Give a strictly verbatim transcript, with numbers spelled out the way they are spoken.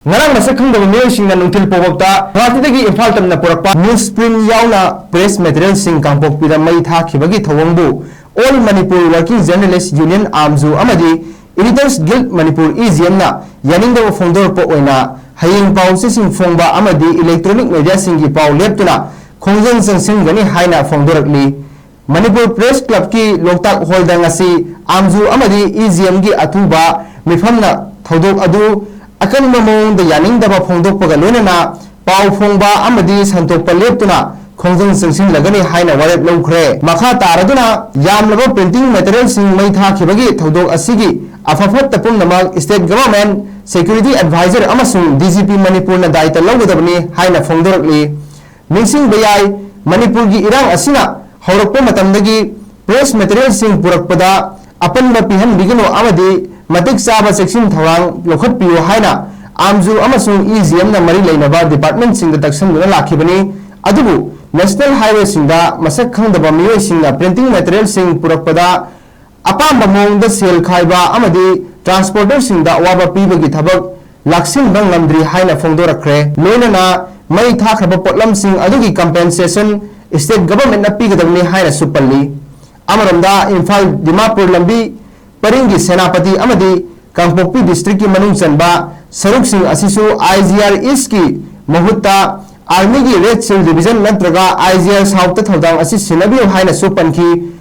ꯉꯔꯥꯡ ꯃꯁꯛ ꯈꯪꯗꯕ ꯃꯤꯑꯣꯏꯁꯤꯡꯅ ꯅꯨꯡꯊꯤꯜ ꯄꯣꯕꯞꯇ ꯒꯨꯋꯥꯍꯥꯇꯤꯗꯒꯤ ꯏꯝꯐꯥꯜ ꯇꯝꯅ ꯄꯨꯔꯛꯄ ꯅ꯭ꯌꯨꯁ ꯄ꯭ꯔꯤꯟ ꯌꯥꯎꯅ ꯄ꯭ꯔꯦꯁ ꯃꯦꯇꯔꯤꯌꯦꯜꯁꯤꯡ ꯀꯥꯡꯄꯣꯛꯄꯤꯗ ꯃꯩ ꯊꯥꯈꯤꯕꯒꯤ ꯊꯧꯑꯣꯡꯕꯨ all Manipur working journalists union, ꯑꯥꯝꯖꯨ, ꯑꯃꯗꯤ editors guild Manipur, E G ꯑꯦꯝꯅ ꯌꯥꯅꯤꯡꯗꯕ ꯐꯣꯡꯗꯣꯔꯛꯄ ꯑꯣꯏꯅ ꯍꯌꯦꯡ ꯄꯥꯎ ꯆꯦꯁꯤꯡ ꯐꯣꯡꯕ ꯑꯃꯗꯤ ꯏꯂꯦꯛꯇ꯭ꯔꯣꯅꯤꯛ ꯃꯦꯗꯤꯌꯥꯁꯤꯡꯒꯤ ꯄꯥꯎ ꯂꯦꯞꯇꯨꯅ ꯈꯣꯡꯖꯪ ꯆꯪꯁꯤꯟꯒꯅꯤ ꯍꯥꯏꯅ ꯐꯣꯡꯗꯣꯔꯛꯂꯤ꯫ ꯃꯅꯤꯄꯨꯔ ꯄ꯭ꯔꯦꯁ ꯀ꯭ꯂꯕꯀꯤ ꯂꯣꯛꯇꯥꯛ ꯍꯣꯜꯗ ꯉꯁꯤ ꯑꯥꯝꯖꯨ ꯑꯃꯗꯤ ꯏ ꯖꯤ ꯑꯦꯝꯒꯤ ꯑꯊꯨꯕ ꯃꯤꯐꯝꯅ ꯊꯧꯗꯣꯛ ꯑꯗꯨ ꯑꯀꯟꯕ ꯃꯑꯣꯡꯗ ꯌꯥꯅꯤꯡꯗꯕ ꯐꯣꯡꯗꯣꯛꯄꯒ ꯂꯣꯏꯅꯅ ꯄꯥꯎ ꯐꯣꯡꯕ ꯑꯃꯗꯤ ꯁꯟꯗꯣꯛꯄ ꯂꯦꯞꯇꯨꯅ ꯈꯣꯡꯖꯪ ꯆꯪꯁꯤꯜꯂꯒꯅꯤ ꯍꯥꯏꯅ ꯋꯥꯔꯦꯞ ꯂꯧꯈ꯭ꯔꯦ꯫ ꯃꯈꯥ ꯇꯥꯔꯗꯨꯅ ꯌꯥꯝꯂꯕ ꯄ꯭ꯔꯤꯟꯇꯤꯡ ꯃꯦꯇꯔꯤꯌꯦꯜꯁꯤꯡ ꯃꯩ ꯊꯥꯈꯤꯕꯒꯤ ꯊꯧꯗꯣꯛ ꯑꯁꯤꯒꯤ ꯑꯐ ꯐꯠꯇ ꯄꯨꯝꯅꯃꯛ ꯁ꯭ꯇꯦꯠ ꯒꯚꯔꯟꯃꯦꯟꯠ ꯁꯦꯀ꯭ꯌꯨꯔꯤꯇꯤ ꯑꯦꯗꯚꯥꯏꯖꯔ ꯑꯃꯁꯨꯡ ꯗꯤ ꯖꯤ ꯄꯤ ꯃꯅꯤꯄꯨꯔꯅ ꯗꯥꯏꯇ ꯂꯧꯒꯗꯕꯅꯤ ꯍꯥꯏꯅ ꯐꯣꯡꯗꯣꯔꯛꯂꯤ꯫ ꯅꯤꯡꯁꯤꯡꯕ ꯌꯥꯏ, ꯃꯅꯤꯄꯨꯔꯒꯤ ꯏꯔꯥꯡ ꯑꯁꯤꯅ ꯍꯧꯔꯛꯄ ꯃꯇꯝꯗꯒꯤ ꯄ꯭ꯔꯦꯁ ꯃꯦꯇꯔꯤꯌꯦꯜꯁꯤꯡ ꯄꯨꯔꯛꯄꯗ ꯑꯄꯟꯕ ꯄꯤꯍꯟꯕꯤꯒꯅꯨ ꯑꯃꯗꯤ ꯃꯇꯤꯛ ꯆꯥꯕ ꯆꯦꯛꯁꯤꯟ ꯊꯧꯔꯥꯡ ꯂꯧꯈꯠꯄꯤꯌꯨ ꯍꯥꯏꯅ ꯑꯥꯝꯖꯨ ꯑꯃꯁꯨꯡ ꯏ ꯖꯤ ꯑꯦꯝꯅ ꯃꯔꯤ ꯂꯩꯅꯕ ꯗꯤꯄꯥꯔꯠꯃꯦꯟꯠꯁꯤꯡꯗ ꯇꯛꯁꯟꯗꯨꯅ ꯂꯥꯛꯈꯤꯕꯅꯤ꯫ ꯑꯗꯨꯕꯨ ꯅꯦꯁꯅꯦꯜ ꯍꯥꯏꯋꯦꯁꯤꯡꯗ ꯃꯁꯛ ꯈꯪꯗꯕ ꯃꯤꯑꯣꯏꯁꯤꯡꯅ ꯄ꯭ꯔꯤꯟꯇꯤꯡ ꯃꯦꯇꯔꯤꯌꯦꯜꯁꯤꯡ ꯄꯨꯔꯛꯄꯗ ꯑꯄꯥꯝꯕ ꯃꯑꯣꯡꯗ ꯁꯦꯜ ꯈꯥꯏꯕ ꯑꯃꯗꯤ ꯇ꯭ꯔꯥꯟꯁꯄꯣꯔꯇꯔꯁꯤꯡꯗ ꯑꯋꯥꯕ ꯄꯤꯕꯒꯤ ꯊꯕꯛ ꯂꯥꯛꯁꯤꯟꯕ ꯉꯝꯗ꯭ꯔꯤ ꯍꯥꯏꯅ ꯐꯣꯡꯗꯣꯔꯛꯈ꯭ꯔꯦ꯫ ꯂꯣꯏꯅꯅ ꯃꯩ ꯊꯥꯈ꯭ꯔꯕ ꯄꯣꯠꯂꯝꯁꯤꯡ ꯑꯗꯨꯒꯤ ꯀꯝꯄꯦꯟꯁꯦꯁꯟ ꯁ꯭ꯇꯦꯠ ꯒꯚꯔꯟꯃꯦꯟꯠꯅ ꯄꯤꯒꯗꯕꯅꯤ ꯍꯥꯏꯅꯁꯨ ꯄꯜꯂꯤ꯫ ꯑꯃꯔꯣꯝꯗ ꯏꯝꯐꯥꯜ ꯗꯤꯃꯥꯄꯨꯔ ꯂꯝꯕꯤ ꯄꯔꯤꯡꯒꯤ ꯁꯦꯅꯥꯄꯇꯤ ꯑꯃꯗꯤ ꯀꯥꯡꯄꯣꯛꯄꯤ ꯗꯤꯁꯇ꯭ꯔꯤꯛꯀꯤ ꯃꯅꯨꯡ ꯆꯟꯕ ꯁꯔꯨꯛꯁꯤꯡ ꯑꯁꯤꯁꯨ ꯑꯥꯏ ꯖꯤ ꯑꯥꯔ ꯏꯁꯀꯤ ꯃꯍꯨꯠꯇ ꯑꯥꯔꯃꯤꯒꯤ ꯔꯦꯗ ꯁꯤꯜ ꯗꯤꯕꯤꯖꯟ ꯅꯠꯇ꯭ꯔꯒ ꯑꯥꯏ ꯖꯤ ꯑꯥꯔ ꯁꯥꯎꯠꯇ ꯊꯧꯗꯥꯡ ꯑꯁꯤ ꯁꯤꯟꯅꯕꯤꯌꯨ ꯍꯥꯏꯅꯁꯨ ꯄꯟꯈꯤ꯫